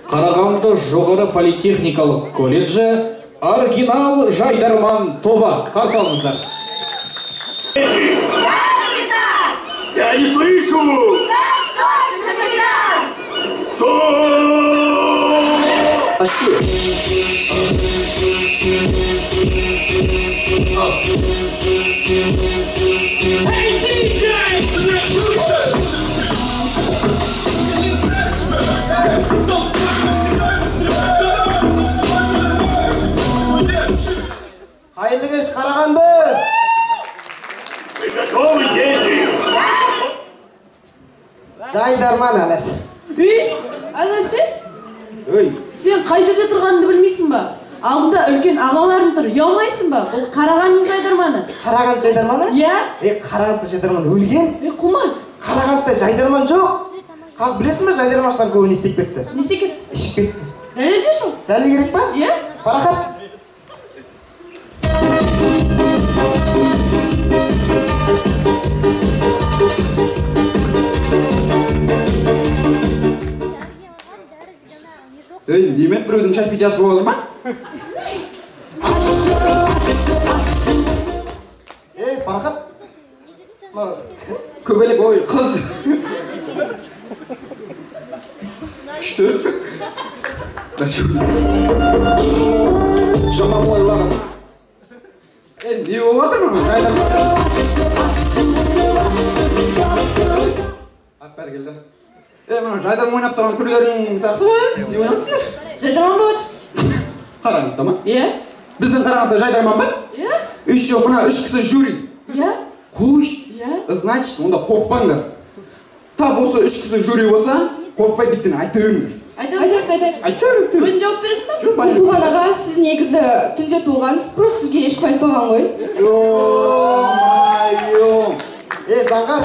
Қарағанды жоғары политехникалық колледжі, оригинал жайдарман тобы. Қарсы алыңыздар. Я не слышу! Так точно, капитан! Эй, диджей! Қайырлы кеш, Қарағанды! Вы готовы, дети? Жайдарман Әнес. Ей, Әнес нес? Ей. Сен қай жерде тұрғаныңды білмейсің ба? Алдында үлкен ағаларың тұр, ұялмайсың ба? Бұл Қарағандының жайдарманы. Қарағанды жайдарманы? Иә. Е, Қарағандыда жайдарман өлген? Е, қума. Қарағандыда жайдарман жоқ. Қазір білесің бе, жайдарманшылар көбі не істеп кетті? Не істеп кетті? Ішіп кетті. Дәлелдеші. Дәлел керек па? Иә. Парақат. Ей, немен біреудің шай пидясы болып отыр ма? Ей, Парақат. Көбелек, ой, қыз. Күшті. Жаман ойларым. Ей, не болып жатыр мына? Ап, бәрі келді. Е, мына жайдарман ойнап тұрған түрлерің жақсы ғой, е? Не ойнап тұрсыңдар? Жайдарман болып отыр. Қарағандыда ма? Иә. Біздің Қарағандыда жайдарман ба? Иә. Еще мына үш кісі жюри. Иә. Қойш. Иә. Значит, онда қорықпаңдар. Тап осы үш кісі жюри болса, қорықпай биттен айта беріңдер. Айтайық, айтайық. Айта беріңдер. Өзің жауап бересің ба? Жоқ, бай. Туған аға, сіз негізі түнде туылғансыз, просто сізге ешкім айтпаған ғой. Ё-моё. Е, заңғар.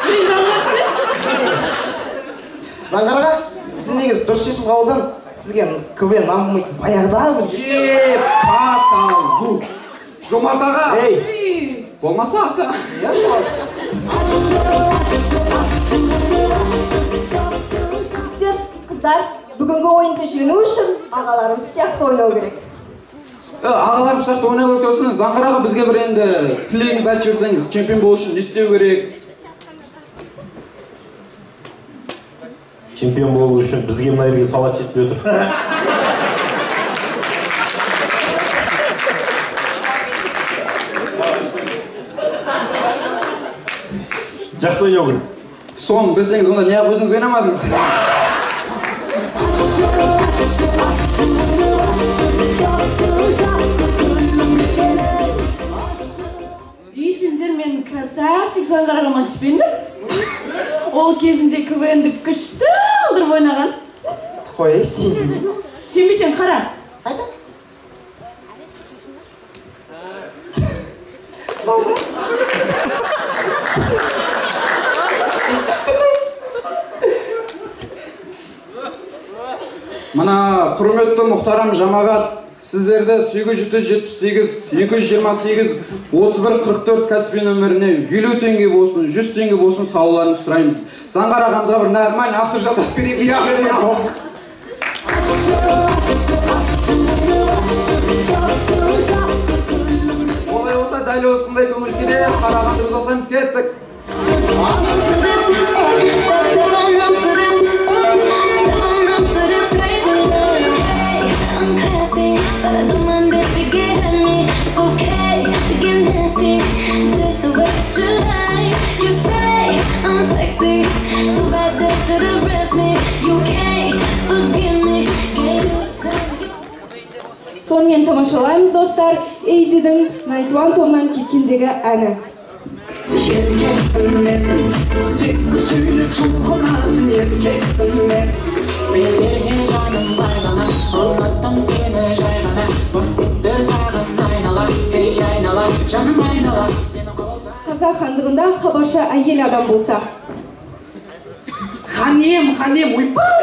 Ей, заңғар сіз? Заңғар аға, сіз негізі дұрыс шешім қабылдадыңыз. Сізге КВН нан болмайтын баяғыда бір. Е, паталу. Жомарт аға. Ей. Болмаса ата. Иә, болады. Жігіттер, қыздар, бүгінгі ойынды жеңу үшін ағаларымыз сияқты ойнау керек. Ағаларымыз сияқты ойнау керек болсын. Заңғар аға, бізге бір енді тілегіңізді айтып жіберсеңіз, чемпион болу үшін не істеу керек? Чемпион болу үшін бізге мына жерге салат жетпей отыр. Жақсы ойнау керек. Соны білсеңіз, онда неғып өзіңіз ойнамадыңыз? Ей, сендер менің красавчик Заңғар ағама түспеңдер? Ол кезінде КВН-ді күшті қылдырып ойнаған. Қой, сен. Сенбесең, қара. Қайда? Мына құрметті мұхтарам жамағат, сіздерді 878 228 31 44 кәсіби нөміріне 50 теңге болсын, 100 теңге болсын салуларын сұраймыз. Заңғар ағамызға бір нормальный автор жалдап берейік. Олай болса, дәл осындай көңіл күйде Қарағанды жасаймыз, кеттік. Сонымен тамашалаймыз, достар, Эйзидің 91 тобынан кеткендегі әні. Еркекпін мен, тек сөйлеп шұлғынатын еркекпін мен. Мен ерте жаным байлана, ұмыттым сені жай ғана. Бос кетті саған айнала, ей айнала, жаным айнала. Қазақ хандығында хабаршы әйел адам болса. Ханем, ханем, ойбай,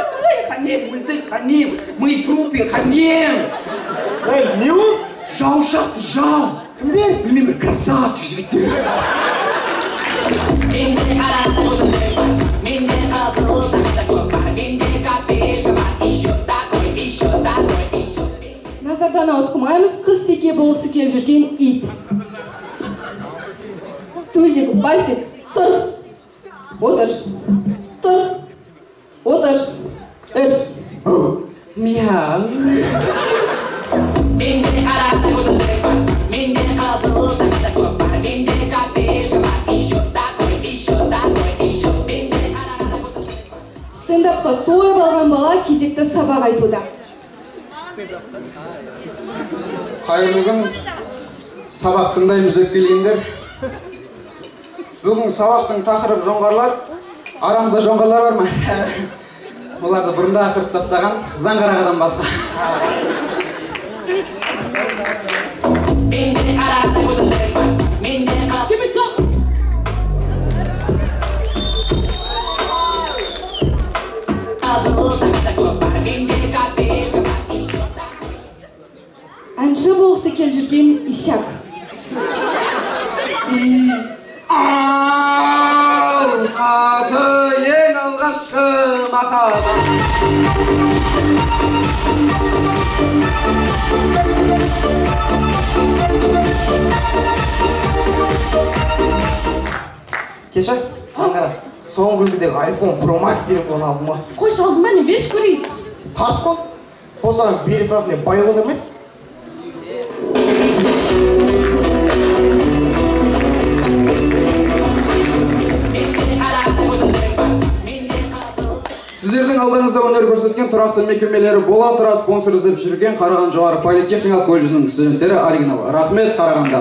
ханем, өлді, ханем, мы трупы, ханем. Ей, не ол? Жау шапты, жау. Кімдер? Білмеймін, бір красавчик жігіттер. Менде қара менде қызыл тақта көп бар, менде копейка бар. Жеке болғысы келіп жүрген ит. Тузик, Барсик, тұр. Отыр. Тұр. Отыр. Үр. Мяу. Менде арадай отыз бар, менде қызыл таңда көп бар, менде капелька бар, еще такой, еще такой, еще менде арадай отыз. Стендапқа тойып алған бала кезекті сабақ айтуда. Қайырлы күн, сабақ тыңдаймыз деп келгендер. Бүгін сабақтың тақырыбы жоңғарлар. Арамызда жоңғарлар бар ма? Оларды бұрында қырып тастаған заңғар ағадан басқа. Менде арадай отыз бар, менде қызыл таңда көп бар, менде капелька бар, еще такой. Әнші болғысы келіп жүрген ишак. Алматы ең алғашқы махаббат. Кеше, аңғара, соңғы үлгідегі iPhone Pro Max телефонын алдым ғой. Қойшы, алдым ба, не берші көрейік. Тарт қой. Болсаң бере салатын не бай қондырмайды. Сіздердің алдарыңызда өнер көрсеткен тұрақты мекемелері бола тұра спонсор іздеп жүрген Қарағанды жоғары политехникалық колледжінің студенттері оригинал. Рахмет, Қарағанды.